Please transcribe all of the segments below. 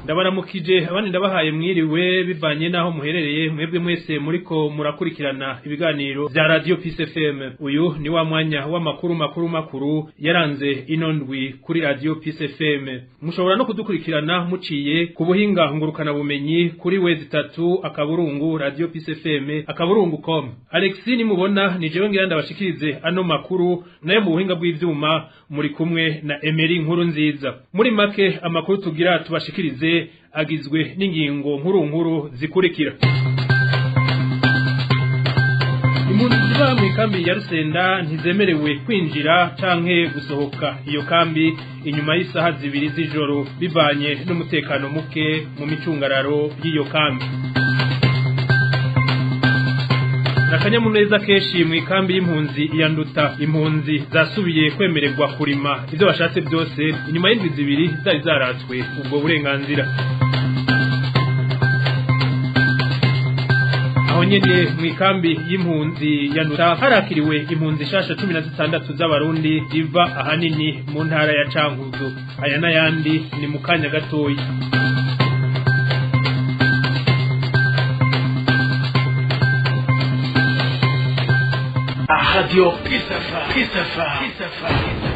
Ndabaramukije abandi ndabahaye mwiriwe bivanye naho muherereye mwebwe mwese muriko murakurikirana ibiganiro vya Radio Peace FM. Uyu ni wa mwanya w'amakuru makuru makuru yaranze ino ndwi kuri Radio Peace FM. Mushobora no kudukurikirana muciye ku buhinga ngurukana bumenyi kuri wezi 3 akaburungu Radio Peace FM akaburungu.com. Alexis nimubona ni jewe ngira ndabashikirize ano makuru nayo mu buhinga bw'ivyuma muri kumwe na Emery Nkuru nziza. Muri make amakuru tugira tubashikirize agizwe n'ingingo nkuru nkuru zikurikira. Impunzi ziba mu kambi ya Rusenda ntizemerewe kwinjira canke gusohoka iyo kambi inyuma y'isaha 2 z'ijoro bivanye n'umutekano muke mu micungararo y'iyo kambi. Nakanyamuneza keshi mu ikambi y'impunzi ya Nduta, impunzi zasubiye kwemererwa kurima ivyo bashatse byose inyuma y'indwi 2 zari zaratswe ubwo burenganzira. Aho nyene mu ikambi y'impunzi ya Nduta harakiriwe impunzi shasha 16 z'abarundi ziva ahanini mu ntara ya Cankuzo. Aya n'ayandi ni mu kanya gatoyi. Radio Peace FM, Peace FM, Peace FM.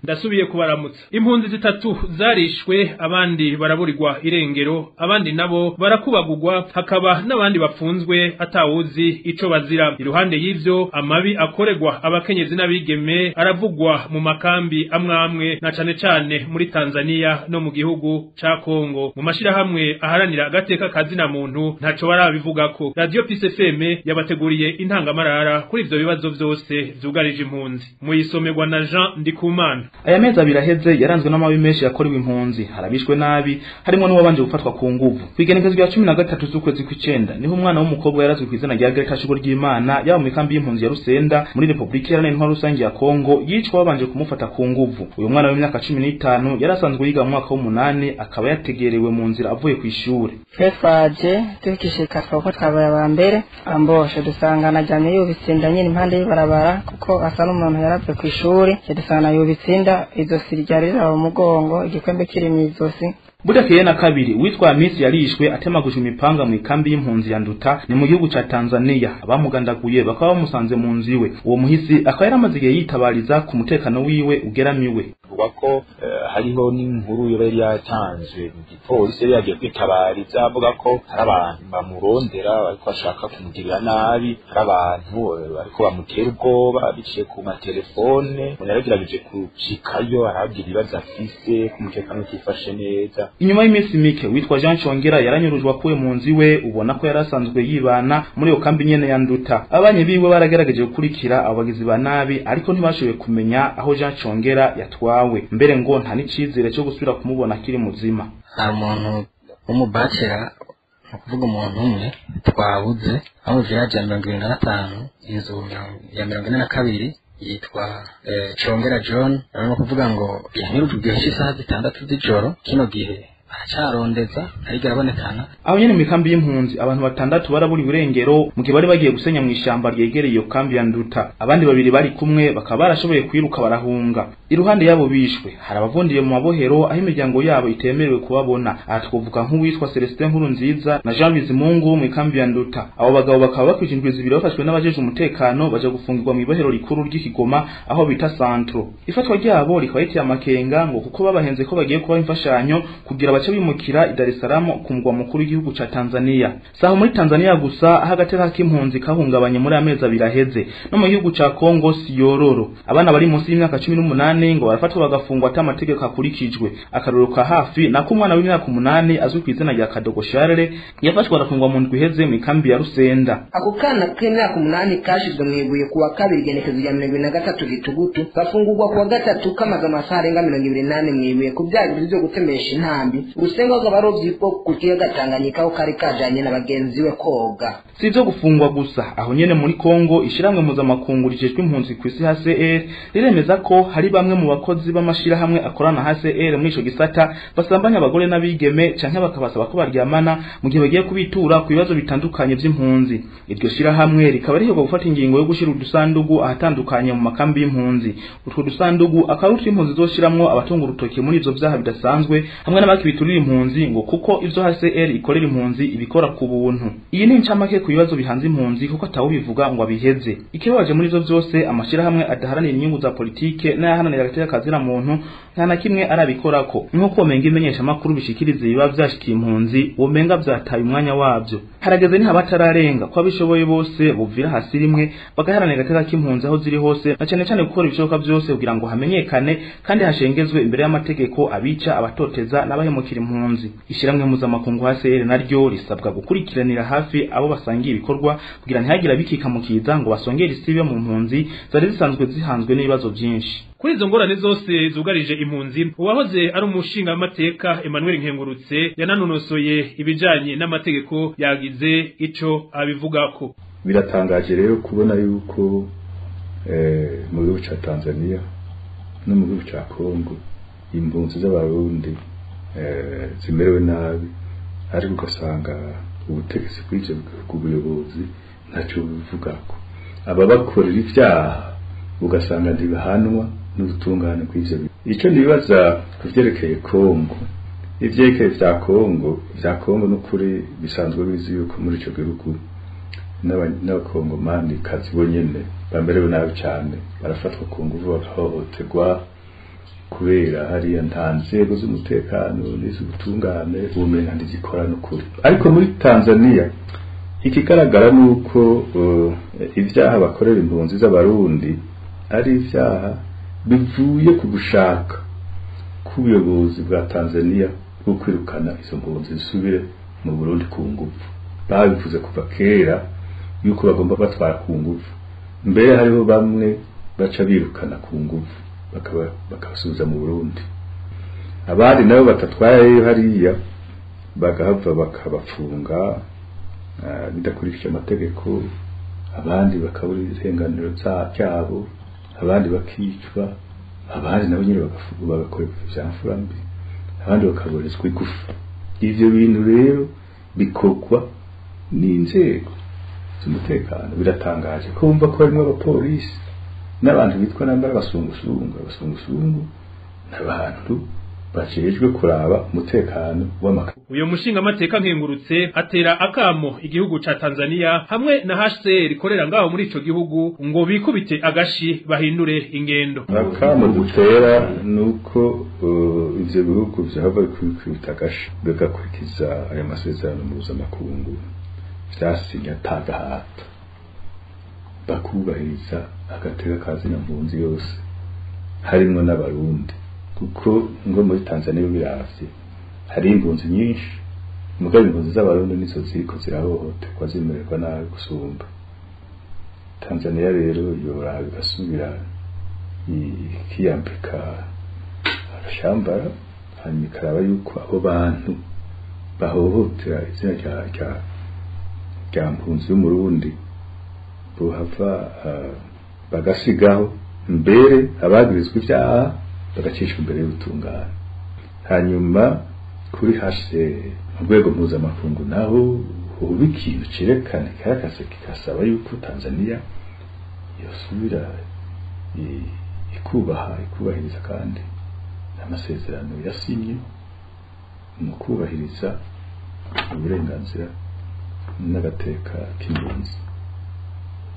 Ndasubiye kubaramutsa. Impunzi zitatu zarishwe, abandi baraburirwa irengero, abandi nabo barakubagurwa, hakaba n'abandi bapfunzwe atawuzi ico bazira. Iruhande y'ivyo amabi akoregwa abakenyezi n'abigeme aravugwa mu makambi amwamwe na cane cane muri Tanzania no mu gihugu ca Kongo. Mu mashirahamwe aharanira agateka kazina muntu ntaco barabivugako. Radio Peace FM yabateguriye intangamarara kuri ivyo bibazo vyose vyugarije impunzi. Muyisomerwa na Jean Ndikumana. Aya mezi abiri aheze yaranzwe n'amabi menshi yakorewe impunzi, harabishwe nabi harimo n'uwabanje gufatwa ku nguvu. Kw'igenekerezo rya 13 z'ukwezi kw'icenda niho umwana w'umukobwa yarazwe kw'izina rya Greta Shugo ry'Imana yaba mu kambi y'impunzi ya Rusenda muri Republika Iharanira Intwaro Rusange ya Kongo yicwa babanje kumufata ku nguvu. Uyu mwana w'imyaka 15 yarasanzwe yiga mu mwaka w'umunani akaba yategerewe mu nzira avuye kw'ishure. Twaje tukishika twako twabaye aba mbere amboshe dusangana jamye yubitsinda nyine impande y'ibarabara kuko asa n'umuntu yaravye kw'ishure, dusangana yubitsinda izosi ryari riraho umugongo, igikwembe kiri mu izosi. Budakeye na kabiri witwa Miss yarishwe atemaguje imipanga mu ikambi y'impunzi ya Nduta ni mu gihugu ca Tanzania. Abamugandaguye bakaba bamusanze mu nzu iwe. Uwo muhisi akaba yaramaze igihe yitabariza ku mutekano wiwe ugeramiwe. Vuga ko hariho n'inkuru yari yatanzwe mu gipolisi yari yagiye kwitabariza avuga ko hari abantu bamurondera ariko bashaka kumugirira nabi, hari abantu ariko bamutera ubwoba biciye ku matelefone. Umuntu yaragerageje gushikayo aragira ibibazo afise ku mutekano utifashe neza. Inyuma y'iminsi mike witwa Jean Chongera yaranyurujwe akuwe mu nzu iwe, ubona ko yarasanzwe yibana muri iyo kambi nyene ya Nduta. Abanye biwe baragerageje gukurikira abagizi ba nabi ariko ntibashoboye kumenya aho Jean Chongera yatwawe. Mbere ngo nta n'icizere cyo gusubira kumubona kiri muzima. Hari umuntu w'umubacera, ni ukuvuga umuntu umwe twabuze aho village ya 75 inzu ya 42 yitwa Chongera John. Ni ukuvuga ngo yanyurujwe igihe cy'isaha 6 z'ijoro, kino gihe aracarondeza ariko arabonekana. Aho nyene mu kambi y'impunzi abantu batandatu baraburiwe irengero mu gihe bari bagiye gusenya mu ishamba ryegereye iyo kambi ya Nduta. Abandi babiri bari kumwe bakaba barashoboye kwiruka barahunga. Iruhande yabo bishwe hari abavundiye mu mabohero aho imiryango yabo itemerewe kubabona. Aha twovuga nk'uwitwa Celestin Nkurunziza na Jean Bizimungu mu kambi ya Nduta. Abo bagabo bakaba bakwije indwi 2 bafashwe n'abajeje umutekano baja gufungirwa mu ibohero rikuru ry'Ikigoma aho bita Centro. Ifatwa ryabo rikaba riteye amakenga ngo kuko babahenze ko bagiye kuba imfashanyo kugira bace bimukira i Dar es Salaam ku mugwa mukuru w'igihugu ca Tanzania. Saho muri Tanzania gusa aho agateka k'impunzi kahungabanye muri amezi abiri aheze, no mu gihugu ca Kongo siyororo. Abana bari munsi y'imyaka 18 ngo barafatwa bagafungwa ata amategeko akurikijwe. Akarorero ka hafi nako umwana w'imyaka 8 azwi ku izina rya Kadogo Charles yafashwe arafungwa mu ndwi iheze mu ikambi ya Rusenda. Ako kana k'imyaka 8 kashizwe mu ibuye kuwa kabiri igenekezo rya 23 Gitugutu, gafungurwa kuwa gatatu kamaze amasaha arenga 28 mu ibuye ku byaha byo gutemesha intambi. Urusengo rw'abarovyi bwo ku kiyaga Tanganyika aho kari kajanye na bagenzi we koga. Si ivyo gufungwa gusa, aho nyene muri Kongo ishiramwe mpuzamakungu rijejwe impunzi kw'isi HCR riremeza ko hari bamwe mu bakozi b'amashirahamwe akorana HCR muri ico gisata basambanya abagore n'abigeme canke bakabasaba ko baryamana mu gihe bagiye kubitura ku bibazo bitandukanye vy'impunzi. Iryo shirahamwe rikaba riheruka gufata ingingo yo gushira udusandugu ahatandukanye mu makambi y'impunzi. Utwo dusandugu akaba ari utw'impunzi zoshiramwo abatunga urutoke muri ivyo vyaha bidasanzwe hamwe n'abakibitwa biturira impunzi ngo kuko ivyo HCR ikorera impunzi ibikora ku buntu. Iyi ni incamake ku bibazo bihanze impunzi kuko atawubivuga ngo abiheze. Ikibabaje muri ivyo vyose, amashirahamwe adaharanira inyungu za politike n'ayaharanira agateka kazira muntu nta na kimwe arabikorako. Nkuko womenga imenyeshamakuru bishikiriza ibiba vyashikiye impunzi, womenga vyataye umwanya wavyo. Harageze niho abatararenga ko abishoboye bose buvira hasi rimwe bagaharanira agateka k'impunzi aho ziri hose, na cane cane gukora ibishoboka vyose kugira ngo hamenyekane kandi hashengezwe imbere y'amategeko abica, abatoteza n'abahemukira impunzi. Ishiramwe mpuzamakungu HCR naryo risabwa gukurikiranira hafi abo basangiye ibikorwa kugira ntihagire abikika mu kiza ngo basongere isibe mu mpunzi zari zisanzwe zihanzwe n'ibibazo byinshi. Kuri izo ngorane zose zugarije impunzi, uwahoze ari umushingamateka Emmanuel Nkengurutse yananonosoye ibijanye n'amategeko yagize ico abivugako. Biratangaje rero kubona yuko mu gihugu ca Tanzania no mu gihugu ca Congo impunzi z'abarundi zimerewe nabi, ariko ugasanga ubutegetsi bw'ivyo bihugu, ubuyobozi ntacyo buvugako. Ababakorera ivyaha ugasanga ntibahanwa n'ubutungane bw'ivyo bihugu. Ico nibaza ku vyerekeye Congo, ivyerekeye vya Congo n'ukuri bisanzwe bizi yuko muri ico gihugu n'abakongomani kazi bonyene bamerewe nabi cane, barafatwa ku nguvu bagahohoterwa kubera hariya nta nzego z'umutekano n'iz'ubutungane ubumenga ntizikora n'ukuri. Ariko muri Tanzania ikigaragara nuko ivyaha bakorera impunzi z'abarundi ari ivyaha bivuye ku gushaka k'ubuyobozi bwa Tanzania bwo kwirukana izo mpunzi zisubire mu Burundi ku nguvu. Babivuze kuva kera yuko bagomba batwara ku nguvu, mbere hariho bamwe baca birukana ku nguvu bakabasubiza mu Burundi, abandi nabo batatwaye hariya bagahava bakabafunga bidakurikije amategeko, abandi bakabura ibirenganiro byabo, abandi bakicwa, abandi nabo nyine bagakorerwa ivyamfura mbi, abandi bakaborezwa igufa. Ivyo bintu rero bikorwa n'inzego z'umutekano. Biratangaje ko wumva ko harimwo abapolisi n'abantu bitwa nambara abasungusungu n'abantu bajejwe kuraba umutekano w'amaka. Uyo mushinga mateka Nkengurutse atera akamo igihugu ca Tanzania hamwe na HCR ikorera ngaho muri ico gihugu ngo bikubite agashi bahindure ingendo. Akamo dutera nuko ivyo bihugu vyahava bikubita agashi bigakurikiza ayo masezerano mpuzamakungu vyasinye atagahato, bakubahiriza agateka kazina mpunzi yose harimwo n'abarundi, kuko ngo muri Tanzania biravye hari impunzi nyinshi, mugabo impunzi z'abarundi nizo ziriko zirahohoterwa zimererwa nabi gusumba. Tanzania rero yoraba igasubira ikiyambika agashambara, hanyuma ikaraba yuko abo bantu bahohotera izina rya mpunzi y'umurundi bohava bagasigaho, mbere abagirizwa ivyaha bagacishwa imbere y'ubutungane. Hanyuma kuri HCR mu rwego mpuzamakungu naho hoba ikintu cerekana kirakase kikasaba yuko Tanzania yosubira ikubahiriza kandi amasezerano yasinye mu kubahiriza uburenganzira n'agateka k'impunzi,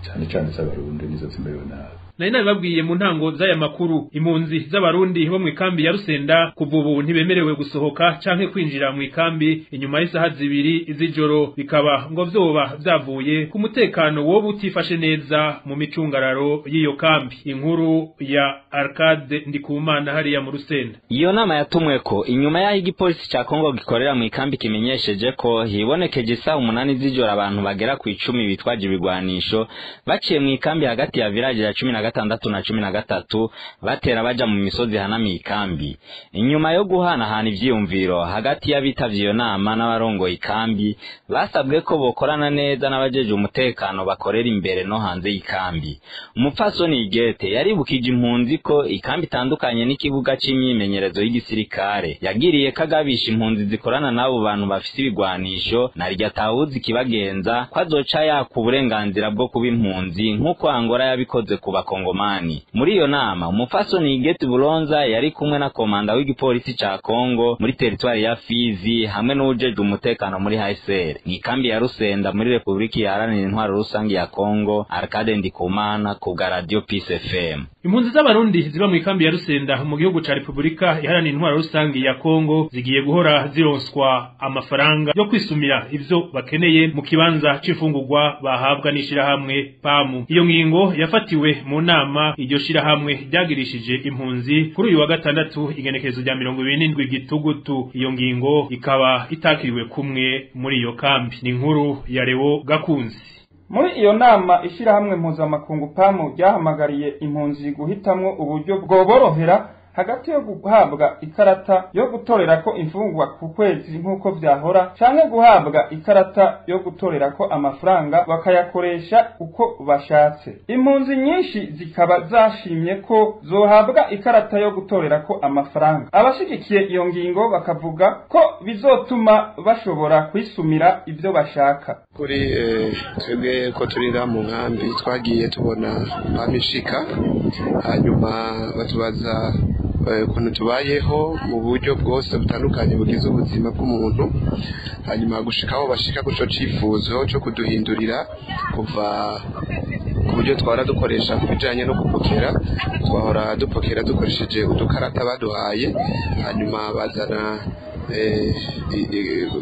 cyane cyane z'abarundi nizo zimerewe nabi. Nari nabibabwiye mu ntango z'aya makuru, impunzi z'abarundi bo mu ikambi ya Rusenda kuva ubu ntibemerewe gusohoka canke kwinjira mu ikambi inyuma y'isaha 2 z'ijoro, bikaba ngo vyoba vyavuye ku mutekano woba utifashe neza mu micungararo y'iyo kambi. Inkuru ya Arcade Ndikumana hariya mu Rusenda. Iyo nama yatumweko inyuma y'aho igipolisi ca Kongo gikorera mu ikambi kimenyesheje ko hibonekeje isaha 8 z'ijoro abantu bagera ku 10 bitwaje ibigwanisho baciye mu ikambi hagati ya village ya 16 na 13 batera baja mu misozi hanami ikambi. Inyuma yo guhanahana ivyiyumviro hagati y'abitavye iyo nama n'abarongoye ikambi, basabwe ko bokorana neza n'abajeje umutekano bakorera imbere no hanze y'ikambi. Umupfasoni Igete yaribukije impunzi ko ikambi itandukanye n'ikibuga c'imyimenyerezo y'igisirikare. Yagiriye kagabisha impunzi zikorana n'abo bantu bafise ibigwanisho na rya tawuzi kibagenza ko azoca yaka uburenganzira bwo kuba impunzi nk'uko Angola yabikoze ku y'abakongomani. Muri iyo nama umupfasoni Igeti Bulonza yari kumwe na komanda w'igipolisi ca Kongo muri teritwari ya Fizi hamwe n'uwujejwe umutekano muri HCR mw'ikambi ya Rusenda muri Republika Iharanira Intwaro Rusangi ya Kongo. Arcade Ndikumana ku bwa Radio Peace FM. Impunzi z'abarundi ziba mu ikambi ya Rusenda mu gihugu ca Republika Iharanira Intwaro Rusangi ya Kongo zigiye guhora zironswa amafaranga yo kwisumira ivyo bakeneye mu kibanza c'imfungurwa bahabwa n'ishirahamwe PAMU. Iyo ngingo yafatiwe mu nama iryo shirahamwe ryagirishije impunzi kuri uyu wa gatandatu igenekerezo rya 27 Gitugutu. Iyo ngingo ikaba itakiriwe kumwe muri iyo kambi. Ni inkuru ya Leo Gakunzi. Muri iyo nama ishirahamwe mpuzamakungu PAMU ryahamagariye impunzi guhitamwo uburyo bwoborohera hagati yo guhabwa ikarata yo gutorerako imfungwa ku kwezi nk'uko vyahora, canke guhabwa ikarata yo gutorerako amafaranga bakayakoresha uko bashatse. Impunzi nyinshi zikaba zashimye ko zohabwa ikarata yo gutorerako amafaranga. Abashigikiye iyo ngingo bakavuga ko bizotuma bashobora kwisumira ivyo bashaka. Kuri twebwe ko turira mu nkambi twagiye tubona bamishika, hanyuma batubaza ukuntu tubayeho mu buryo bwose butandukanye bugize ubuzima bw'umuntu, hanyuma gushikaho bashika kuco cifuzo cyo kuduhindurira kuva ku buryo twara dukoresha ku bijanye no gupokera. Twahora dupokera dukoresheje udukarata baduhaye, hanyuma bazana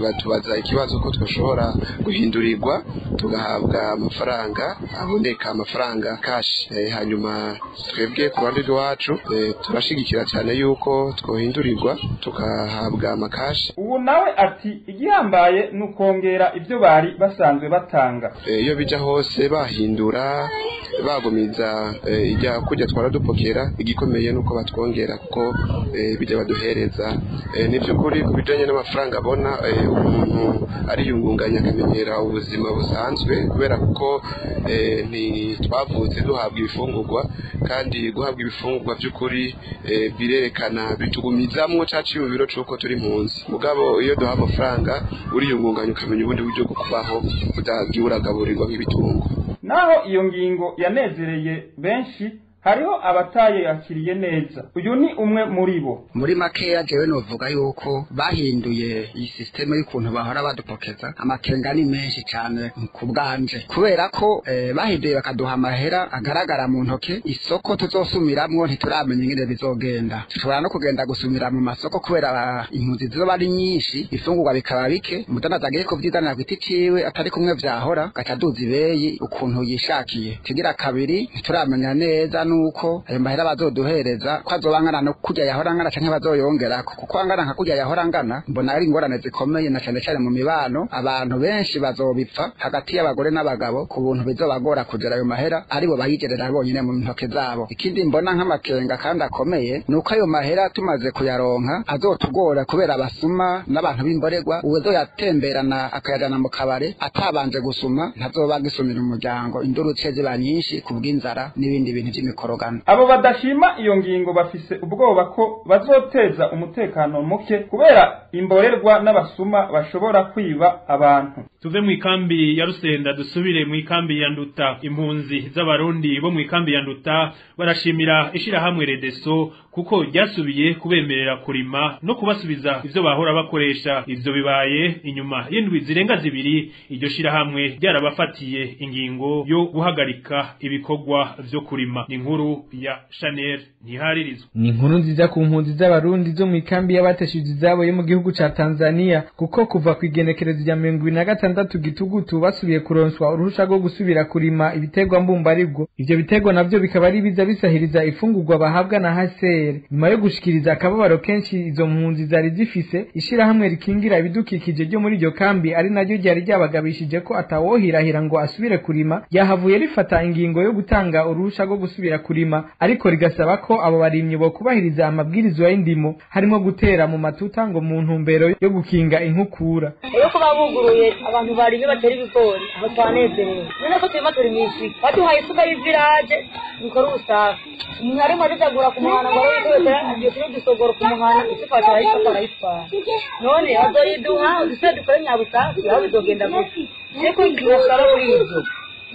batubaza ikibazo ko twashobora guhindurirwa tugahabwa amafaranga aboneka, amafaranga cash. Hanyuma twebwe ku ruhande rwacu turashigikira cyane yuko twohindurirwa tukahabwa amakashi. Ubu nawe ati igihambaye nukongera ibyo bari basanzwe batanga. Iyo bija hose bahindura bagumiza ijya kujya twara dupokera, igikomeye nuko batwongera kuko bijya baduhereza. Ni by'ukuri ku bijanye n'amafaranga abona umuntu ariyungunganya akamenyera ubuzima busanzwe, kubera kuko ntitwavutse duhabwa ibifungurwa, kandi guhabwa ibifungurwa by'ukuri birerekana bitugumizamwo ca ciyumviro c'uko turi impunzi. Mugabo iyo duha amafaranga uriyungunganya ukamenya ubundi buryo bwo kubaho utagiye uragaburirwa nk'ibitungo. Naho iyo ngingo yanezereye benshi, hariho abatayakiriye neza. Uyu ni umwe muri bo. Muri makeya jewe novuga yuko bahinduye iyi systeme y'ukuntu bahora badupokeza. Amakenga ni menshi cyane ku bwanje, kubera ko bahinduye bakaduha amahera agaragara mu ntoke. Isoko tuzosumiramwo ntituramenya ingene bizogenda. Dushobora no kugenda gusumira mu masoko kubera impunzi zizoba ari nyinshi, ifungurwa bikaba bike, umudandaza agiye kuvyizanira ku giti ciwe atari kumwe vyahora, gaca aduza ibeyi ukuntu yishakiye. Kigira kabiri, ntituramenya neza nuko ayo mahera bazoduhereza ko azoba angana no kurya yahora angana canke bazoyongerako, kuko angana nka kurya yahora angana mbona ari ingorane zikomeye, na cane cane mu mibano abantu benshi bazobipfa hagati y'abagore n'abagabo ku buntu bizobagora kugera ayo mahera aribo bayigerera bonyene mu ntoke zabo. Ikindi mbona nk'amakenga kandi akomeye nuko ayo mahera tumaze kuyaronka azotugora kubera abasuma n'abantu b'imborerwa. Uwuzoyatemberana akayajana mu kabare atabanje gusuma ntazoba agisumira umuryango, induru ce ziba nyinshi kubw'inzara n'ibindi bintu vy'imikoro. Abo badashima iyo ngingo bafise ubwoba ko bazoteza umutekano muke kubera imborerwa n'abasuma bashobora kwiba abantu. Tuve mu ikambi ya Rusenda dusubire mu ikambi ya Nduta. Impunzi z'abarundi bo mu ikambi ya Nduta barashimira ishirahamwe Redeso kuko ryasubiye kubemerera kurima no kubasubiza ivyo bahora bakoresha. Ivyo bibaye inyuma y'indwi zirenga zibiri iryo shirahamwe ryarabafatiye ingingo yo guhagarika ibikorwa vyo kurima. Ni inkuru ya Chanel Ntiharirizwa. Ni inkuru nziza ku mpunzi z'abarundi zo mu ikambi y'abateshije izabo yo mu gihugu ca Tanzania, kuko kuva ku igenekerezo rya 26 Gitugutu basubiye kuronswa uruhusha rwo gusubira kurima ibiterwa mbumbaribwo. Ivyo biterwa navyo bikaba ari biza bisahiriza ifungurwa bahabwa na HCR. Nyuma yo gushikiriza akababaro kenshi izo mpunzi zari zifise, ishirahamwe rikingira ibidukikije ryo muri iryo kambi ari naryo ryari ryabagabishije ko atawohirahira ngo asubire kurima, yahavuye rifata ingingo yo gutanga uruhusha rwo gusubira kurima, ariko rigasaba ko abo barimyi bo kubahiriza amabwirizwa y'indimo harimo gutera mu matuta ngo mu ntumbero yo gukinga inkukura. Iyo kuba buguruye abantu barimye batera ibigori aho twanezerewe, none ko turima turimisha baduhaye isuka y'iviraje dukora ubusafi. Umuntu arimo adutagura ku muhana ngo arebe agiye kuri dusogora ku muhana isuka barayifata barayitwara, none bazoyiduha udusore dukore nyabusafi aho bizogenda gutya. Ariko basaba muri ibyo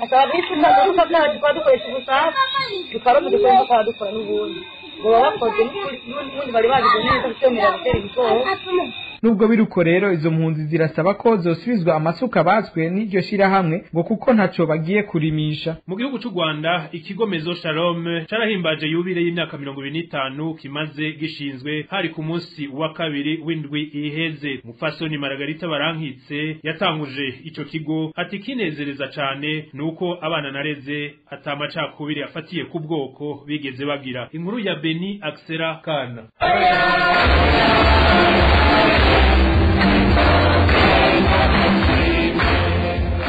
Asaba bisuka kuko twaba dukoresha ubusafi tukaroza dukora tukaba dukora n'ubundi ngo baba bakoze n'ubundi bari babize neza kutwemerera gutera ibigori. Nubwo biruko rero, izo mpunzi zirasaba ko zosubizwa amasuka batswe n'iryo shirahamwe, ngo kuko ntaco bagiye kurimisha. Mu gihugu cy'u Rwanda, ikigo Maison Shalom carahimbaje yubile y'imyaka 25 kimaze gishinzwe. Hari ku munsi wa kabiri w'indwi iheze. Mufasoni Margarita Barankitse yatanguje ico kigo ati: "Kinezereza cane nuko abana nareze atamacakubiri afatiye ku bwoko bigeze bagira." Inkuru ya Beni Axela Kana.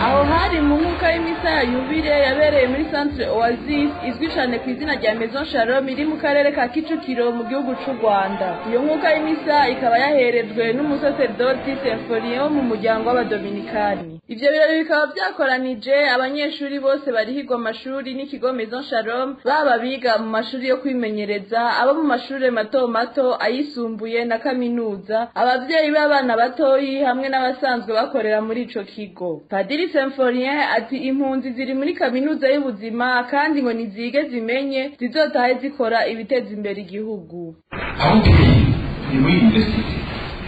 Aho hari mu nkuka y'imisa ya yubile yabereye muri Centre Oasis izwi cyane ku izina rya Maison Shalom, iri mu karere ka Kicukiro mu gihugu cy'u Rwanda. Iyo nkuka y'imisa ikaba yaherejwe n'umusaserdoti Symphorien wo mu muryango w'Abadominikani. Ivyo birori bikaba byakoranije abanyeshuri bose barihirwa amashuri n'ikigo Maison Shalom, baba biga mu mashuri yo kwimenyereza, abo mu mashuri mato mato, ayisumbuye na kaminuza, abavyeyi b'abana batoyi hamwe n'abasanzwe bakorera muri ico kigo. Padiri Symphorien ati: "Impunzi ziri muri kaminuza y'ubuzima, kandi ngo nizige zimenye zizotahe zikora ibiteza imbere igihugu." Aho turi ni muri université,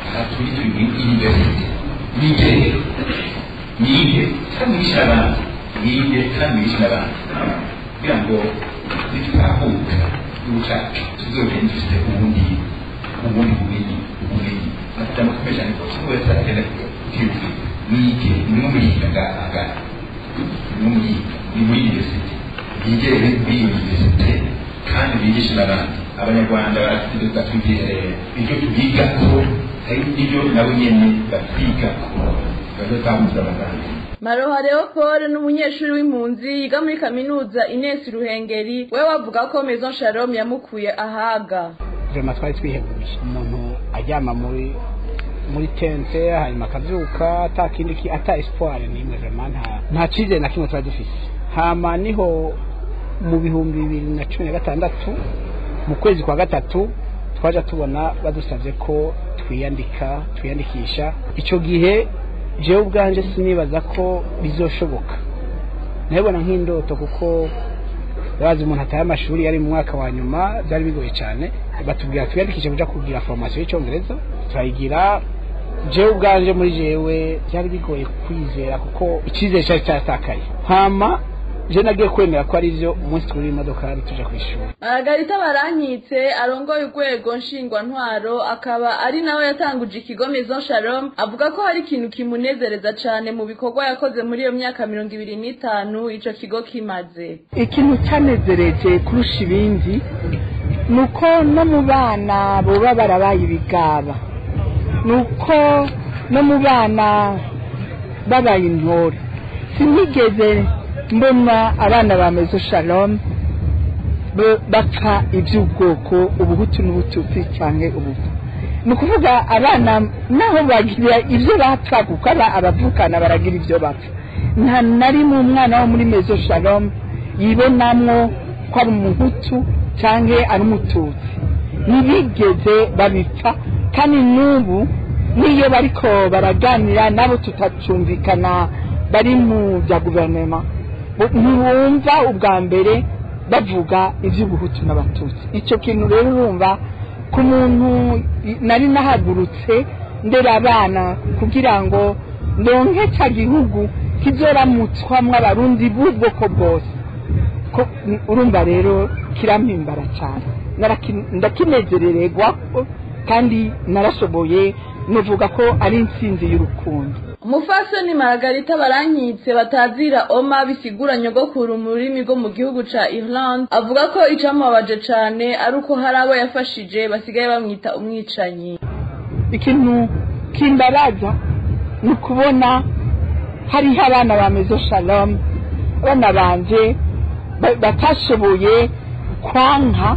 aha turi turi muri université. Mwige rero, mwige kandi mwigishe n'abandi, mwige kandi mwigishe n'abandi, kugira ngo nitutahuka igihugu cyacu tuzogende dufite ubundi bumenyi. Amajambo akomeye cyane rwose, umwe wese aragenda kwiyumvira. Mwige, nimwe muriga ngaha ngaha, nimwe muriga ni muri université. Mwige rero muri iyo université kandi bigishe n'abandi. Abanyarwanda barafite batubwira ibyo tubigako, hari n'ibyo nabo nyene batwigako, bazotahuza abandi. Maroha Leopold n'umunyeshuri w'impunzi yiga muri kaminuza Ines Ruhengeri, we wavuga ko Maison Shalom yamukuye ahaga. Vraiment twari twihebuye, umuntu aryama muri tente hanyuma akabyuka ata kindi ata espoir n'imwe, vraiment nta cyizere na kimwe twari dufise. Hama niho mu 2016 mu kwezi kwa gatatu twaja tubona badusabye ko twiyandika, twiyandikisha. Icyo gihe jewe ubwanje sinibaza ko bizoshoboka, nabibona nk'indoto, kuko bazi umuntu ataye amashuri yari mu mwaka wa nyuma, byari bigoye cyane. Batubwira twiyandikishe kuja kugira formation y'icyongereza, turayigira. Jewe ubwanje muri jewe byari bigoye kwizera, kuko icyizere cyari cyatakaye. Hama je nagiye kwemera ko ari byo umunsi turi imodoka tuja kwishuri. Margarita Barankitse arongoye urwego nshingwantwaro, akaba ari nawe yatanguje ikigo Maison Shalom, avuga ko hari ikintu kimunezereza cane mu bikorwa yakoze muri iyo myaka 25 ico kigo kimaze. Ikintu cyanezereje kurusha ibindi nuko no mu bana boba barabaye ibigaba, nuko no mu bana babaye intore, sinigeze mbona abana ba Maison Shalom bapfa iby'ubwoko, ubuhutu n'ubututsi cyangwa ubuvu. Ni ukuvuga abana naho bagira ibyo bapfa, kuko abavukana baragira ibyo bapfa, nta na rimwe umwana wo muri Maison Shalom yibonamwo ko ari umuhutu cyangwa ari umututsi. Ntibigeze babipfa, kandi n'ubu n'iyo bariko baraganira nabo tutacyumvikana bari mu bya guverinoma, ntiwumva ubwa mbere bavuga iby'ubuhutu n'abatutsi. Icyo kintu rero urumva ku muntu nari nahagurutse ndera abana kugira ngo ndonke cya gihugu kizoramutswamwo Abarundi b'ubwoko bwose, urumva rero kirampimbara cyane, ndakinezerererwa kandi narashoboye, nuvuga ko ari intsinzi y'urukundo. Umufasoni Margarita Barankitse batazira Oma, bisigura nyogokuru mu rurimi rwo mu gihugu ca Ireland, avuga ko icamubabaje cane ari uko hari abo yafashije basigaye bamwita umwicanyi. Ikintu kimbabaza ni ukubona hariho abana ba Maison Shalom, abana banje batashoboye kwanka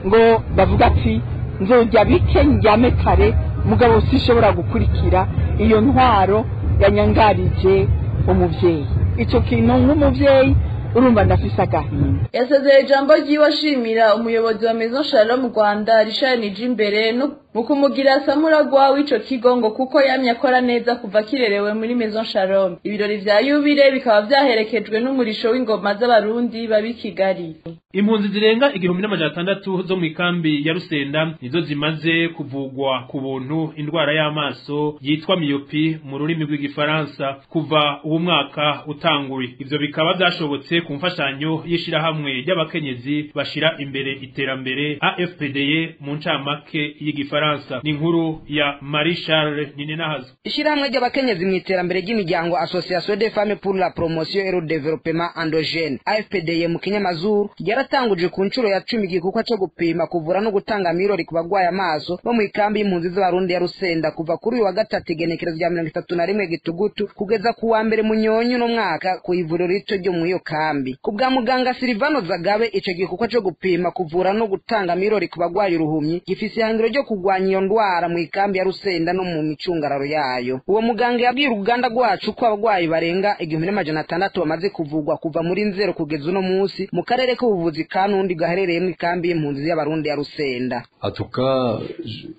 ngo bavuga ati: "Nzojya bike njyame kare, mugabo sishobora gukurikira iyo ntwaro yanyangarije umubyeyi." Icyo kintu nk'umubyeyi Urumva ndafise agahinda. Yasezeye ijambo ryiwe ashimira umuyobozi wa Maison Shalom Rwanda Richard Nijimbere no mu kumugira samuragwa w'ico kigo, ngo kuko yamye akora neza kuva kirerewe muri Maison Shalom. Ibirori vya yubile bikaba vyaherekejwe n'umurisho w'ingoma z'abarundi babi Kigali. Impunzi zirenga 1600 zo mu ikambi ya Rusenda nizo zimaze kuvugwa ku buntu indwara y'amaso yitwa myopie mu rurimi rw'igifaransa kuva uwo mwaka utanguye. Ivyo bikaba vyashobotse ku mfashanyo y'ishirahamwe ry'abakenyezi bashira imbere iterambere AFPDE mu ncamake y'igifaransa. Ni inkuru ya Marie Charles Ninenahazo. Ishirahamwe ry'abakenyezi mu iterambere ry'imiryango, Association des femmes pour la promotion et le développement endogène, AFPDE mu kinyamazuru, ryaratanguje ku nshuro ya 10 igikorwa cyo gupima, kuvura no gutanga mirori ku bagwaye amaso bo mu ikambi y'impunzi z'abarundi ya Rusenda, kuva kuri uyu wa gatatu igenekerezo rya 31 Gitugutu kugeza ku wa mbere Munyonyo no mwaka, ku ivuriro rito ryo mu iyo kambi. Ku bwa muganga Silvano Zagabe, ico gikorwa cyo gupima, kuvura no gutanga mirori ku bagwaye uruhumyi gifise ihangiro ryo kugwanya iyo ndwara mu ikambi ya Rusenda no mu micungararo yayo. Uwo muganga yabwiye uruganda rwacu ko abagwayi barenga 1600 bamaze kuvugwa kuva muri Nzero kugeza uno munsi mu karere k'ubuvuzi kanundi gaherereye mu ikambi y'impunzi y'abarundi ya Rusenda. En tout cas,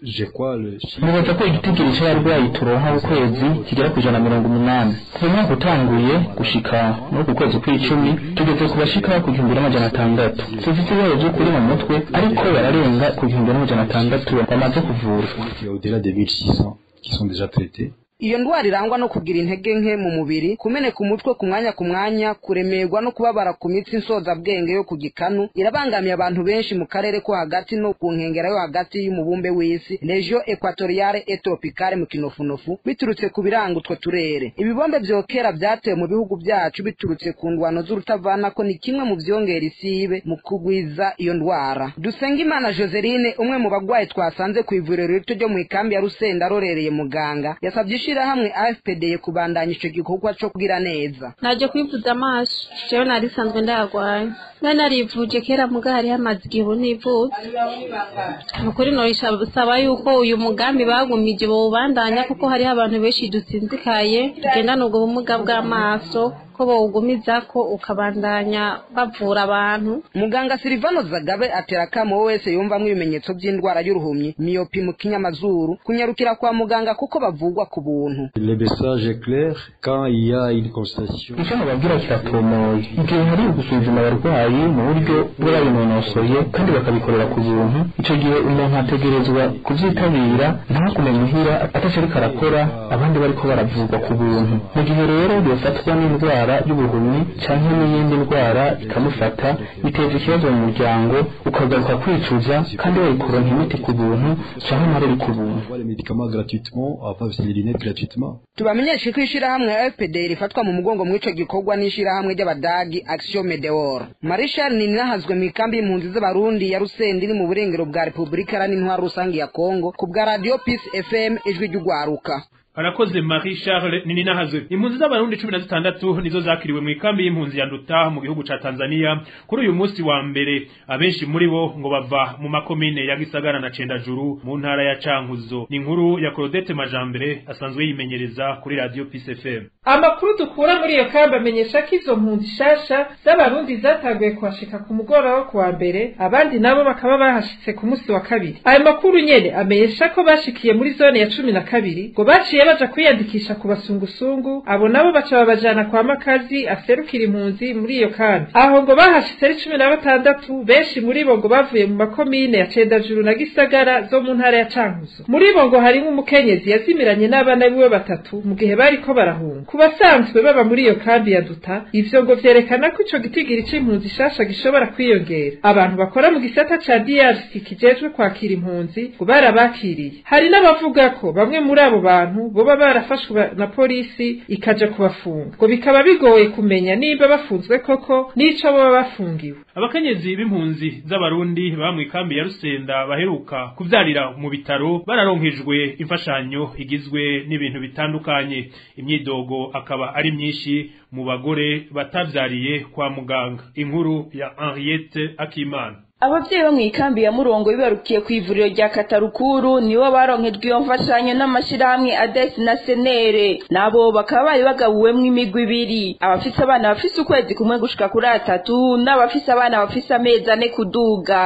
je crois le Nibaza ko igitigiri c'abarwayi turonka ku kwezi kigera ku 180. Kuva umwaka utanguye gushika muri uku kwezi kw'icumi, tugeze ku bashika ku 1600. Sifise ibibazo vy'ukuri mu mutwe, ariko bararenga ku 1600 bamaze kuvurwa. Au-delà des 1600 qui sont déjà traités. Iyo ndwara irangwa no kugira intege nke mu mubiri, kumeneka umutwe ku mwanya ku mwanya, kuremerwa no kubabara ku mitsi nsozabwenge yo ku gikanu, irabangamiye abantu benshi mu karere ko hagati no ku nkengera yo hagati y'umubumbe w'isi, région équatoriale et tropicale mu kinofunofu, biturutse ku biranga utwo turere. Ibibombe vyokera vyatewe mu bihugu vyacu biturutse ku ndwano z'urutavanako ni kimwe mu vyongera isibe mu kugwiza iyo ndwara. Dusengimana Joseline, umwe mu bagwayi twasanze ku ivuriro rito ryo mu ikambi ya Rusenda arorereye muganga, yasabye ishirahamwe AFPD kubandanya ico gikorwa co kugira neza. Naje kwivuza amaso, jewe nari sanzwe ndayagwaye, nari narivuje kera, muga hariho amaze igihe ubu ntivuze. Nukuri norisaba yuko uyu mugambi bagumije bowubandanya, kuko hariho abantu benshi dusinzikaye tugendana ubwo bumuga bw'amaso, ko bowugumizako ukabandanya bavura abantu. Muganga Silvano Zagabe atera akamo wese yumvamwo ibimenyetso by'indwara y'uruhumyi, myopie mu kinyamazuru, kunyarukira kwa muganga kuko bavugwa ku buntu. Le message est clair quand il y a une constatation. Icyo nababwira kiratomoye: igihe hari ugusuzuma abarwayi mu buryo bw'ababinonosoye kandi bakabikorera ku buntu, icyo gihe umuntu ategerezwa kuvyitabira, ntagume muhira ataco ariko arakora abandi bariko baravurwa ku buntu. Mu gihe rero yofatwa n'indwara y'ubuhumyi canke n'iyindi ndwara ikamufata, biteza ikibazo mu muryango, ukagaruka kwicuza kandi wayikuronka imiti ku buntu canke amarori ku buntu. Les médicaments gratuitement, enfin les lunettes gratuitement. Tubamenyeshe ko ishirahamwe FPD rifatwa mu mugongo mw'ico gikorwa n'ishirahamwe ry'abadagi Action Medeor. Marshal Ninahazwe mu ikambi y'impunzi z'abarundi ya Rusenda iri mu burengero bwa Republika Iharanira Intwaro Rusange ya Kongo, ku bwa Radio Peace FM, ijwi ry'ugwaruka. Arakoze Marie Charles Nininahazwe. Impunzi z'abarundi 16 nizo zakiriwe mu ikambi y'impunzi ya Nduta mu gihugu ca Tanzania kuri uyu munsi wa mbere. Abenshi muri bo ngo bava mu makomine ya Gisagara na Cendajuru mu ntara ya Cankuzo. Ni inkuru ya Claudette Majambere asanzwe yimenyereza kuri Radio Peace FM. Amakuru dukura muri iyo kambi amenyesha ko izo mpunzi shasha z'abarundi zatanguye kuhashika ku mugoroba wo kuwa mbere, abandi nabo bakaba bahashitse ku munsi wa kabiri. Ayo makuru nyene amenyesha ko bashikiye muri zone ya 12, ngo baciye baja kwiyandikisha ku basungusungu, abo nabo baca babajana kwa makazi aserukira impunzi muri iyo kambi. Aho ngo bahashitse ari 16, benshi muri bo ngo bavuye mu makomine ya Cendajuru na Gisagara zo mu ntara ya Cankuzo. Muri bo ngo harimwo umukenyezi yazimiranye n'abana biwe batatu mu gihe bariko barahunga. Ku basanzwe baba muri iyo kambi ya Duta, ivyo ngo vyerekana ko ico gitigiri c'impunzi shasha gishobora kwiyongera. Abantu bakora mu gisata ca DRC kijejwe kwakira impunzi ngo barabakiriye. Hari n'abavuga ko bamwe muri abo bantu boba barafashwe na polisi ikaja kubafunga, ngo bikaba bigoye kumenya nimba bafunzwe koko n'ico boba bafungiwe. Abakenyezi b'impunzi z'abarundi baba mu ikambi ya Rusenda baheruka kuvyarira mu bitaro bararonkejwe imfashanyo igizwe n'ibintu bitandukanye. Imyidogo akaba ari myinshi mu bagore batavyariye kwa muganga. Inkuru ya Henriette Akimana. Abavyeyi bo mw'ikambi ya Murongo bibarukiye ku ivuriro rya Katarukuru nibo baronkejwe iyo mfashanyo n'amashirahamwe ADES na Senere, nabo bakaba bari bagabuwemwo imigwi ibiri, abafise abana bafise ukwezi kumwe gushika kuri atatu n'abafise abana bafise amezi 4 kuduga.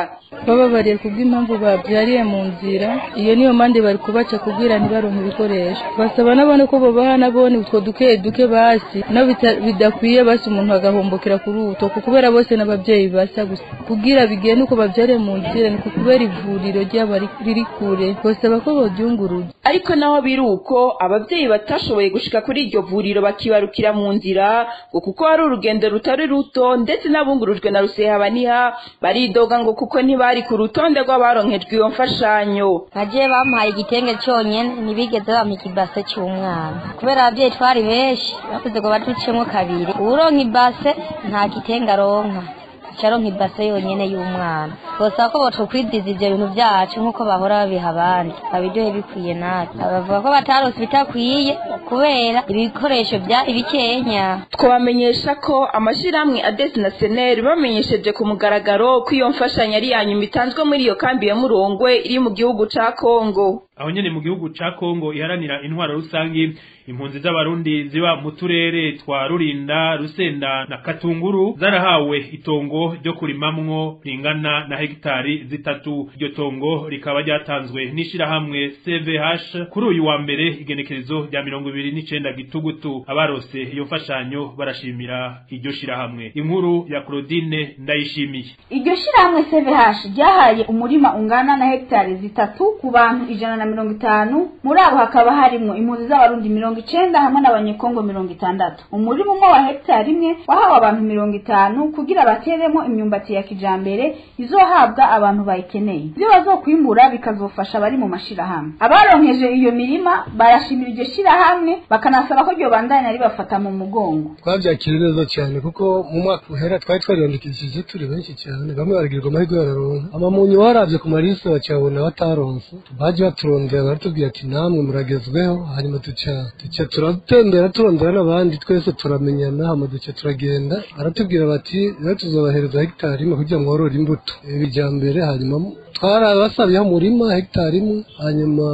Bababariye kubw'impamvu babyariye mu nzira, iyo niyo mande bari kubaca kugira ntibaronke ibikoresho. Basaba n'abone ko bobaha nabone utwo duke duke basi nabo bidakwiye, basi umuntu agahombokera kuri utwo, kubera bose n'abavyeyi basa gusa kugira bigende uko babyariye mu nzira, ni kubera ivuriro ryaba riri kure, basaba ko boryunguruza. Ariko naho biruko abavyeyi batashoboye gushika kuri iryo vuriro bakibarukira mu nzira ngo kuko hari urugendo rutari ruto, ndetse n'abungurujwe na Rusehabaniha baridoga ngo kuko ntibari ku rutonde rw'abaronkejwe iyo mfashanyo. Baje bampaye igitenge cyonyene, ntibigeze bampa ikibase cy'umwana kubera abavyeyi twari benshi, bavuze ngo baducemwo kabiri, uwuronka ibase nta gitenge aronka, acaronka ibase yonyene y'umwana. Bosaba ko botokwiziza ivyo bintu vyacu nk'uko bahora babiha abandi, babiduhe bikwiye natwe. Bavuga ko batarose ibitakwiye kubera ibikoresho vyari bikenya. Twabamenyesha ko amashirahamwe ADES na SNL bamenyesheje ku mugaragaro ko iyo mfashanyo ari iya nyuma itanzwe muri iyo kambi ya Murongwe iri mu gihugu ca Kongo. Aho nyene mu gihugu ca Kongo iharanira intwaro rusangi, impunzi z'abarundi ziba mu turere twa Rurinda, Rusenda na Katunguru zarahawe itongo ryo kurimamwo ringana na hegitari 3. Iryo tongo rikaba ryatanzwe n'ishirahamwe CVH kuri uyu wa mbere igenekerezo rya 29 Gitugutu. Abarose iyo mfashanyo barashimira iryo shirahamwe. Inkuru ya Claudine Ndayishimiye. Iryo shirahamwe CVH ryahaye umurima ungana na hegitari 3 ku bantu 150, muri abo hakaba harimo impunzi z'abarundi 90 hamwe n'abanyekongo 60. Umurima umwe wa hegitari imwe wahawe abantu 50 kugira bateremo imyumbati ya kijambere izohabwa abantu bayikeneye. Ibyo bazokwimbura bikazofasha abari mu mashirahamwe. Abaronkeje iyo mirima barashimira iryo shirahamwe, bakanasaba ko ryo bandanya ribafata mu mugongo. Twabyakiriye neza cyane kuko mu mwaka uhera twari twariyandikishije turi benshi cyane, bamwe baragirwa amahirwe bararonka. Amamunyu waravye ku marisi bacabona bataronse, baje baturondera baratubwira ati namwe muragezweho, hanyuma duca turatembera turondera n'abandi twese turamenyana, hama duca turagenda baratubwira bati rero tuzobahereza hegitari imwe kugira ngo worore imbuto ibijambere. Hanyuma twarabasabye umurima hegitari imwe, hanyuma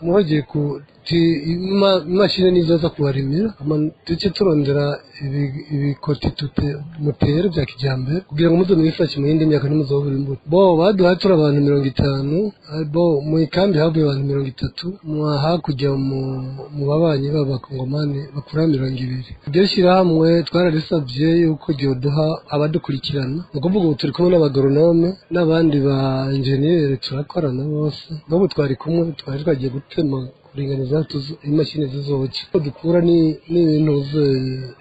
mubagiye ku imashini nizo kubarimira, duce turondera ibikoti mutere bya kijambere kugira ngo muze mwifashe mu yindi myaka ntimuzobura imbuto. Bo baduhaye turi abantu 50, bo mu ikambi havuye abantu 30, hakurya mu babanyi b'abakongomani bakura 20. Iryo shyirahamwe twararisabye yuko ryoduha abadukurikirana, ni ukuvuga ubu turi kumwe n'abagoronome n'abandi ba enjeniyeri turakorana bose, n'ubu twari kumwe twari twagiye gutema kuringaniza imashini zizoca. Dukura ni ibintu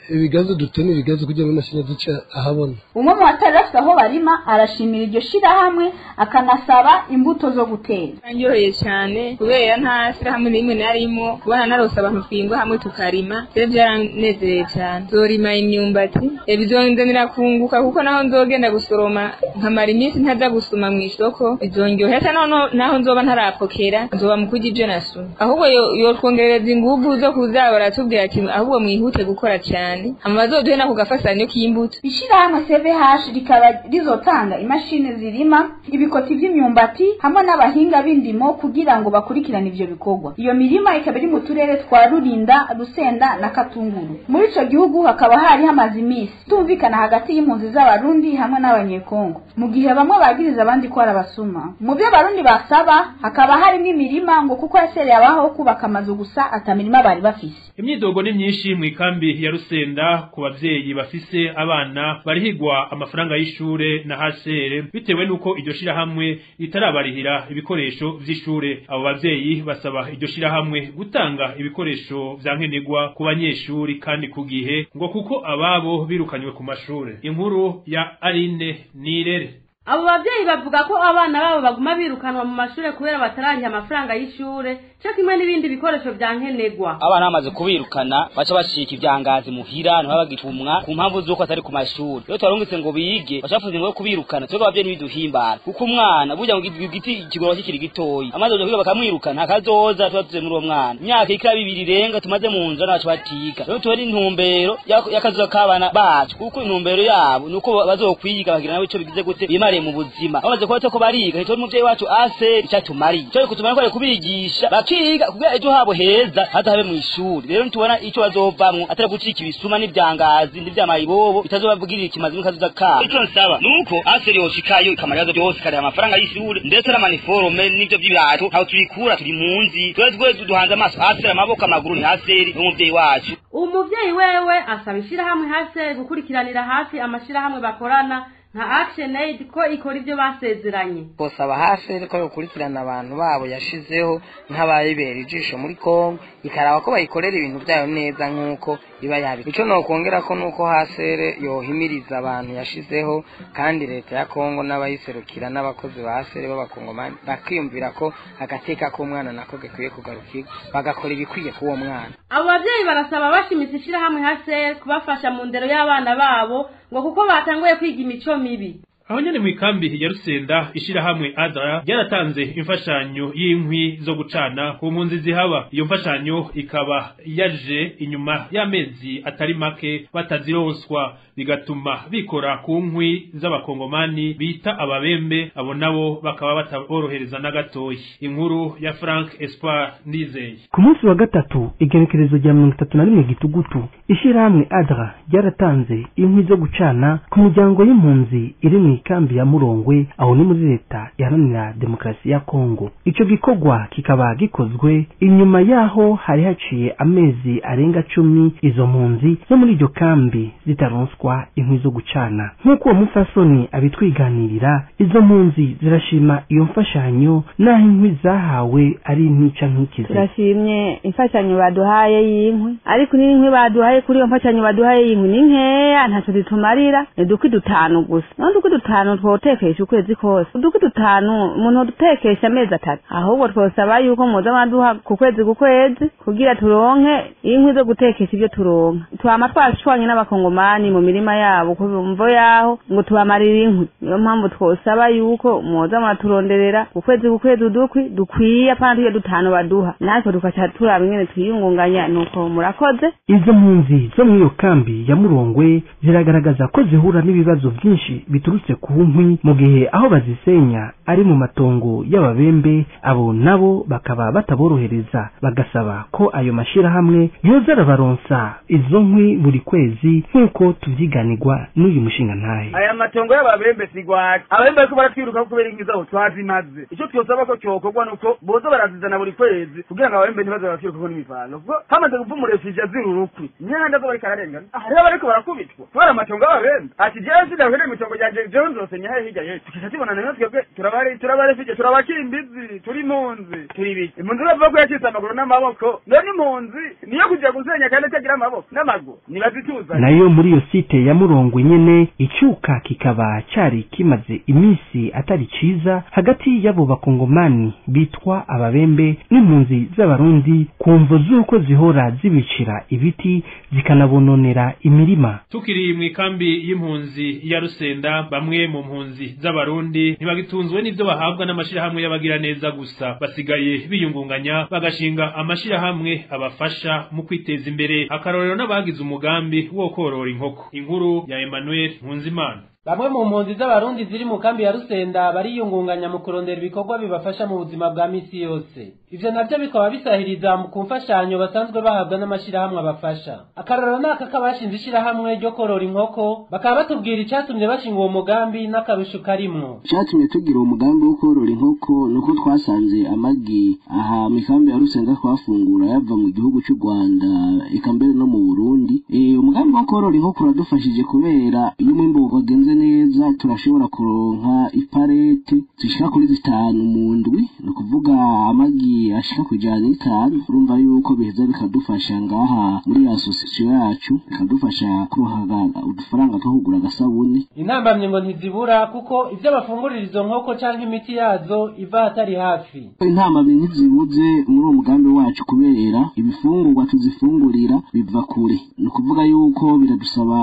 ibigazi dutema ibigazi kugira ngo imashini zice ahabona. Umwe mu batari bafite aho barima arashimira iryo shirahamwe akanasaba imbuto zo gutera. Ndyoheye cyane kubera nta shirahamwe rimwe narimo kubona narose abantu twingwa hamwe tukarima, rero byaranezereye cyane. Nzorima imyumbati bizonzanira kunguka kuko naho nzogenda gusoroma nkamara iminsi ntaza gusuma mu isoko, bizongerera naho nzoba ntarapokera nzoba mu kurya ibyo nasuma. Ahubwo yotwongerereza inguvu zo kuzaba baratubwira ati ahubwo mwihute gukora cyane, hama bazoduhe nako gafasanyo k'imbuto. Ishirahamwe CVH rikaba rizotanga imashini zirima ibikoti vy'imyumbati hamwe n'abahinga b'indimo kugira ngo bakurikirane ivyo bikorwa. Iyo mirima ikaba iri mu turere twa Rurinda, Rusenda na Katunguru. Muri ico gihugu hakaba hari hamaze imisi tumvikana hagati y'impunzi z'abarundi hamwe n'abanyekongo, mu gihe bamwe bagiriza abandi ko arabasuma. Mu byo abarundi basaba hakaba harimo imirima ngo kuko yasereye abaho kubaka amazu gusa atamirima bari bafise. Imyidogo ni myinshi mu ikambi ya Rusenda ku bavyeyi bafise abana barihigwa amafaranga y'ishure na HCR bitewe nuko iryo shirahamwe ritarabarihira ibikoresho vy'ishure. Abo bavyeyi basaba iryo shirahamwe gutanga ibikoresho vya nkenerwa ku banyeshuri kandi ku gihe ngo kuko ababo birukanywe ku mashure. Inkuru ya Aline Nirere. Abo bavyeyi bavuga ko abana babo baguma birukanwa mu mashure kubera batarangiye amafaranga y'ishure cyo kimwe n'ibindi bikoresho vya nkenerwa. Abana bamaze kubirukana baca bashika ivyangazi muhira ntibabagitumwa ku mpamvu z'uko atari ku mashuri. Iyo twarungitse ngo bige baca bafuze ngo kubirukana, twebwe abavyeyi ntibiduhimbara kuko umwana burya ngo igiti kigorora kikiri gitoyi, amaze kuja kwiga bakamwirukana ntakazoza tuba tuze muri uwo mwana. Imyaka ikira 2 irenga tumaze mu nzu naco batiga. Rero tuba intumbero y'akazoza k'abana bacu kuko intumbero yabo nuko bazokwiga bagira nabo ico bigize gute tumariye mu buzima. Bamaze kuba ko bariga ntitore umuvyeyi wacu ase icatumariye cyo kutumara ko kubigisha bakiga kugira ejo habo heza hadahabe mu ishuri. Rero ntitubona ico bazovamwo atari gucika ibisuma n'ivyangazi n'ivyamayibobo bitazobabwirira ikimazi mukazuza ka. Ico nsaba nuko ase yoshikayo ikamara byose kare amafaranga y'ishuri ndetse n'amaniforme n'ivyo by'ibirato aho tubikura turi munzi twese duhanze amaso ase amaboko amaguru ni aseri n'umuvyeyi wacu. Umuvyeyi wewe asaba ishirahamwe hase gukurikiranira hafi amashirahamwe bakorana nka Action Aid ko ikora ivyo basezeranye. Kosaba hase ko yokurikirana abantu babo yashizeho nk'abayibera ijisho muri Kongo ikaraba ko bayikorera ibintu byayo neza nkuko iba yabi. Ico no kongera ko nuko hasere yohimiriza abantu yashizeho kandi leta ya Kongo n'abayiserukira n'abakozi ba hasere b'abakongomani bakiyumvira ko agateka k'umwana nako gakwiye kugarukirwa bagakora ibikwiye k'uwo mwana. Abo bavyeyi barasaba bashimitse ishirahamwe hase kubafasha mu ndero y'abana babo ngo kuko batanguye kwiga imico mibi. Aho nyene mu ikambi ya Rusenda ishirahamwe ADRA ryaratanze imfashanyo y'inkwi zo gucana ku mpunzi zihaba. Iyo mfashanyo ikaba yaje inyuma y'amezi atari make batazironswa, bigatuma bikora ku nkwi z'abakongomani bita ababembe, abo nabo bakaba bataborohereza na gatoyi. Inkuru ya Frank Espoir Ndizeye. Ku munsi wa gatatu igenekerezo rya 31 gitugutu ishirahamwe ADRA ryaratanze inkwi zo gucana ku miryango y'impunzi iri mu ikambi ya Murongwe aho ni muri leta iharanira demokarasi ya Kongo. Ico gikorwa kikaba gikozwe inyuma yaho hari haciye amezi arenga 10 izo mpunzi zo muri iryo kambi zitaronswa inkwi zo gucana. Nk'uko uwo mupfasoni abitwiganirira, izo mpunzi zirashima iyo mfashanyo naho inkwi zahawe ari ntica nkikize. Turashimye imfashanyo baduhaye y'inkwi, ariko n'inkwi baduhaye kuri iyo mfashanyo baduhaye y'inkwi ni nkeya, ntaco zitumarira, ni dukwi dutanu gusa. None dukwi dutanu twotekesha ukwezi kose, udukwi dutanu umuntu dutekesha amezi 3. Ahubwo twosaba yuko muza baduha ku kwezi ku kwezi kugira turonke inkwi zo gutekesha ibyo turonka. Twama twashwanye n'abakongomani mu mirima yabo ku mvo yaho ngo tubamarire inkwi. Niyo mpamvu twosaba yuko muza muraturonderera ku kwezi ku kwezi udukwi dukwiye, apana tujye dutanu baduha, natwe tukaca turaba ingene twiyungunganya. Nuko murakoze. Izo mpunzi zo muri iyo kambi ya Murongwe ziragaragaza ko zihura n'ibibazo byinshi biturutse ku nkwi, mu gihe aho bazisenya ari mu matongo y'ababembe, abo nabo bakaba bataborohereza, bagasaba ko ayo mashirahamwe yoza arabaronsa izo nkwi buri kwezi nk'uko tuvyiganirwa n'uyu mushinga ntahe. Aya matongo y'ababembe sigwaje, ababembe bariko baratwiruka kubera inkwi zabo twazimaze. Ico twosaba ko cyokorwa nuko boza barazizana buri kwezi kugira ngo ababembe ntibaze baratwiruka n'imivano, kuko hamaze kuva umurefije azira urukwi imyanda zo bariko ararengana. Aha rero bariko barakubitwa kubera amatongo y'ababembe. Ati jewe sindakwenda imitongo ryanje, jewe nzosenya hehe hirya yejo. Tukica tubona nayo twebwe turabarefije, turabakimbizi, turi impunzi, turi ibiki. Impunzi bavuga ko yacitse amaguru n'amaboko, none impunzi niyo kuja gusenya kandi itagira amaboko n'amaguru, ntibazituzanye. Nayo muri iyo site ya Murongwe nyene icuka kikaba cari kimaze iminsi atari ciza hagati y'abo bakongomani bitwa ababembe n'impunzi z'abarundi ku mvo z'uko zihora zibicira ibiti zikanabononera imirima. Tukiri mu ikambi y'impunzi ya Rusenda, bamwe mu mpunzi z'abarundi ntibagitunzwe n'ivyo bahabwa n'amashirahamwe y'abagira neza gusa, basigaye biyungunganya bagashinga amashirahamwe abafasha mu kwiteza imbere. Akarorero n'abagize umugambi wo korora inkoko. Inkuru ya Emmanuel Nkunzimana. Bamwe mu mpunzi z'abarundi ziri mu kambi ya Rusenda bariyungunganya mu kurondera ibikorwa bibafasha mu buzima bwa misi yose. Ivyo navyo bikaba bisahiriza mu kumfashanyo basanzwe bahabwa n'amashirahamwe abafasha. Akarorero naka kabashinze ishirahamwe ryo korora inkoko, bakaba batubwira icatumye bashinga uwo mugambi n'akarusho karimwo. Icatumye tugira uwo mugambi wo korora inkoko nuko twasanze amagi aha mu kambi ya Rusenda twafungura yava mu gihugu cy'u Rwanda eka mbere no mu Burundi. Umugambi wo korora inkoko uradufashije kubera iyo umwimbu wagenze neza turashobora kuronka iparete zishika kuri 5 mu ndwi, ni ukuvuga amagi ashika ku 105. Urumva yuko biheza bikadufasha ngaha muri association yacu, bikadufasha kuronka udufaranga two kugura agasabune. Intambamye ngo ntizibura kuko ivyo bafungurira izo nkoko canke imiti yazo iva hatari hafi. Intambamye ntizibuze muri uwo mugambi wacu kubera ibifungurwa tuzifungurira biva kure, ni ukuvuga yuko biradusaba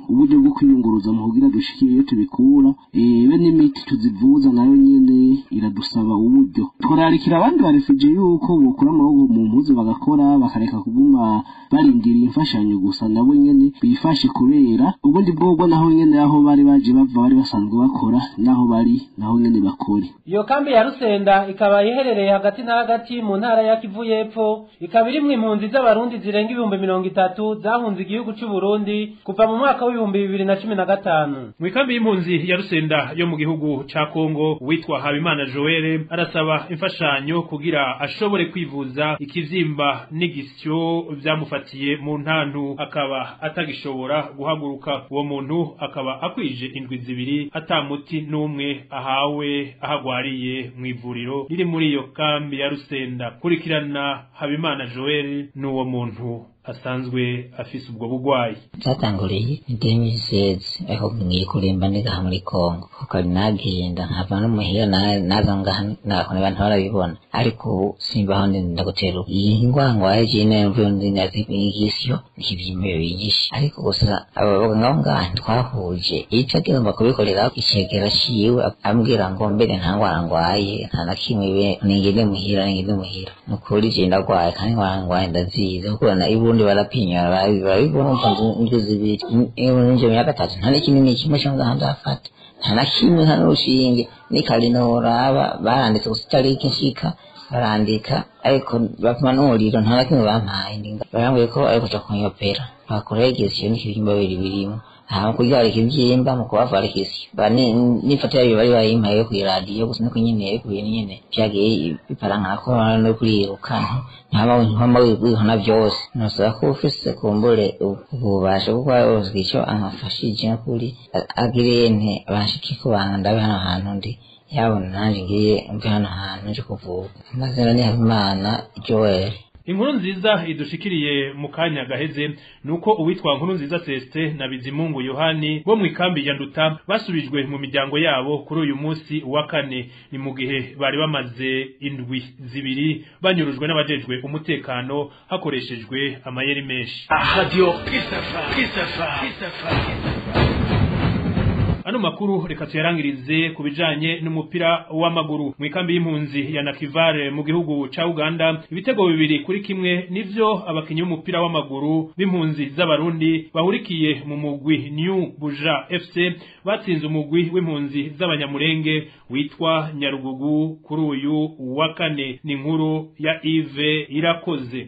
uburyo bwo kwiyunguruza mu kugira dushike iyo tubikura, be n'imiti tuzivuza nayo nyene iradusaba uburyo. buryo. Tworarikira abandi barefuje yuko bokura amaboko mu mpuzu bagakora, bakareka kuguma barindiriye imfashanyo gusa, nabo nyene bifashe kubera ubundi bwobwo naho nyene aho bari baje bava bari basanzwe bakora, naho bari naho nyene bakore. Iyo kambi ya Rusenda ikaba iherereye hagati na hagati mu ntara ya Kivu y'Epfo, ikaba irimwo impunzi z'abarundi zirenga 30,000 zahunze igihugu c'u Burundi kuva mu mwaka w'ibihumbi 2015. Mu ikambi y'impunzi ya Rusenda yo mu gihugu ca Kongo, witwa Habimana Joel arasaba imfashanyo kugira ashobore kwivuza ikivyimba n'igisyo vyamufatiye mu ntantu, akaba atagishobora guhaguruka. Uwo muntu akaba akwije indwi 2 atamuti n'umwe ahawe ahagwariye mu ivuriro riri muri iyo kambi ya Rusenda. Kurikirana Habimana Joel n'uwo muntu asanzwe afise ubwo bugwayi. Byatanguriye 2016 aho ngiye kurimba nigaha muri Kongo, kuko nagenda nkava no muhira naza ngaha nakona abantu barabibona, ariko ubu simbaho ndagutera iyi ngwangwa yaje mvuye ndi nazi igisyo ikibyimba binyishe, ariko gusa abo bavuga ngaho ngaha twahuje ico agomba kubikorera icegera ciwe ambwira ngo mbere nta ngwara ngwaye nta na kimwe be ningende muhira nukuri je ndagwaye kandi ngwara ngwaye ndazizi kuko na ibundi barapinya barabibona umva indwi 2 ninje myaka 3 nta n'ikinini kimwe cyo ngaha ndafata nta na kimwe nta n'urushinge n'ikarinora baranditse gusa itariki nshika barandika ariko bapima n'umuriro nta na kimwe bampaye barambwiye ko ariko kuja kunyopera bakoreye igisyo n'ikibyimba bibiri birimo hama kurya harika ivyimba mu kubavara ikisyo nifata yayo bari bayimpaye yo kw'iradiyo gusa nuko nyene ku bintu nyene vyagiye biparankako no kuriruka ntama wihona vyose. Nosaba ko ufise kumbure ububasha bwo kuba ico amfashije kuri agirente banshikiko bandabe hano hantu ndi yabona nanje ngiye mve hano hantu nje kuvuka. Amazina ni Habimana Joel. Inkuru nziza idushikiriye mu kanya gaheze nuko uwitwa Nkuru nziza Celestin na Bizimungu Yohani bo mu ikambi ya Nduta basubijwe mu miryango yabo kuri uyu munsi wa kane, ni mu gihe bari bamaze indwi 2 banyurujwe n'abajejwe umutekano hakoreshejwe amayeri menshi. Radio Peace FM. Ano makuru reka tuyarangirize ku bijanye n'umupira w'amaguru. Mu ikambi y'impunzi ya Nakivale mu gihugu ca Uganda, ibitego 2-1 nivyo abakinyi b'umupira w'amaguru b'impunzi z'abarundi bahurikiye mu mugwi New Buja FC batsinze umugwi w'impunzi z'abanyamurenge witwa Nyarugugu kuri uyu wa kane. Ni inkuru ya Yves Irakoze.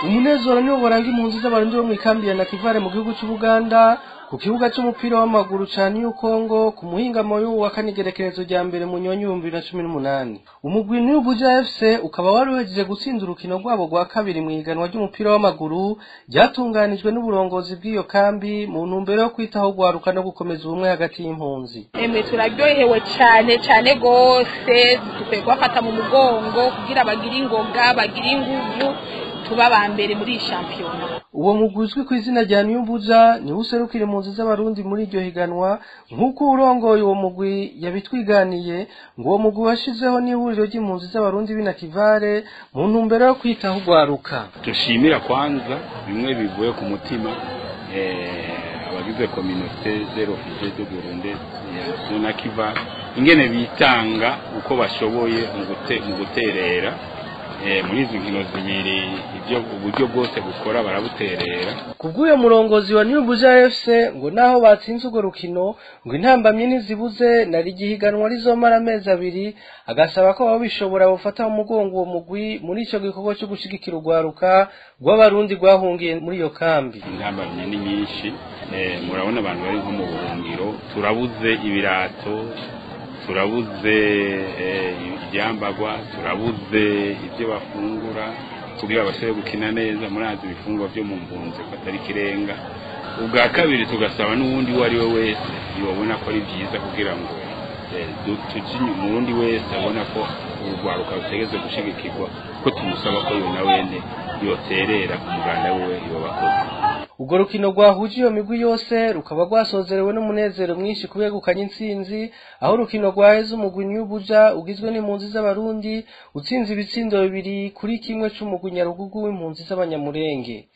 Umunezero niwo waranga impunzi z'abarundi bo mu ikambi ya Nakivale mu gihugu cy'Ubuganda ku kibuga cy'umupira w'amaguru ca New Congo ku muhingamo wa kane igerekerezo rya mbere mu nyonyi 2018. Umugwi New Buja FC ukaba wari uhejeje gutsinda urukino rwabo rwa kabiri mu ihiganwa ry'umupira w'amaguru ryatunganijwe n'uburongozi bw'iyo kambi mu ntumbero yo kwitaho gwaruka no gukomeza ubumwe hagati y'impunzi. Emwe turaryohewe cane cane gose, dukwiye kubafata mu mugongo kugira bagire ingoga bagire inguvu tuba ba mbere muri shampiyona. Uwo mugwi uzwi ku izina rya New Buja niwo userukira impunzi z'abarundi muri iryo higanwa, nk'uko urongoye uwo mugwi yabitwiganiye ngo uwo mugwi washizeho n'ihuriro ry'impunzi z'abarundi b'Inakivale mu ntumbero yo kwitaho ugwaruka. Dushimira kwanza bimwe bivuye ku mutima abagize communauté des réfugiés du Burundi ya Nakivale ingene bitanga uko bashoboye mu guterera muri izi nkino zibiri, ibyo uburyo bwose bukora barabuterera. Kubw'uyo murongozi wa New Buja FC ngo naho batsinze urwo rukino ngo intambamye ntizibuze nari igihiganwa rizomara amezi 2, agasaba ko ababishobora bafata mu mugongo uwo mugwi muri ico gikorwa cyo gushigikira urwaruka rw'abarundi rwahungiye muri iyo kambi. Intambamye ni nyinshi, murabona abantu bari nko mu buhungiro, turabuze ibirato, turabuze ibyambagwa, turabuze ibyo bafungura kugira bashobore gukina neza. Murazi ibifungwa byo mu mpunzi ko atari kirenga. Ubwa kabiri tugasaba n'uwundi uwo ari we wese yobona ko ari byiza kugira ngo tujye umurundi wese abona ko urwaruka rutegeze gushigikirwa, ko tumusaba ko yo nawene yoterera umuganda wiwe yobakoze. Urwo rukino rwahuje iyo migwi yose rukaba rwasozerewe n'umunezero mwinshi kubegukanye intsinzi, aho urukino rwaheze umugwi New Buja ugizwe n'impunzi z'abarundi utsinze ibitsindo 2-1 c'umugwi Nyarugugu w'impunzi z'abanyamurenge.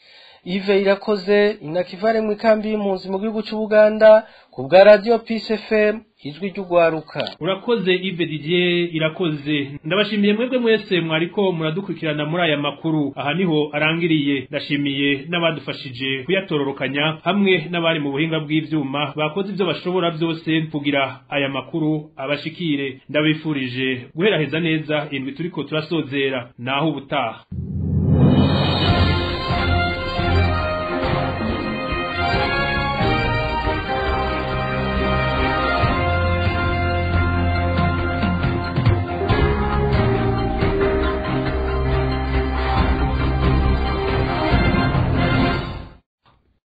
Yves Irakoze, Inakivale mu ikambi y'impunzi mu gihugu c'Ubuganda, ku bwa Radio Peace FM, ijwi ry'ugwaruka. Urakoze Yves Didier Irakoze. Ndabashimiye mwebwe mwese mwariko muradukurikirana muri aya makuru. Aha niho arangiriye. Ndashimiye n'abadufashije kuyatororokanya hamwe n'abari mu buhinga bw'ivyuma bakoze ivyo bashobora byose kugira aya makuru abashikire. Ndabifurije guheraheza neza indwi turiko turasozera, naho ubutaha.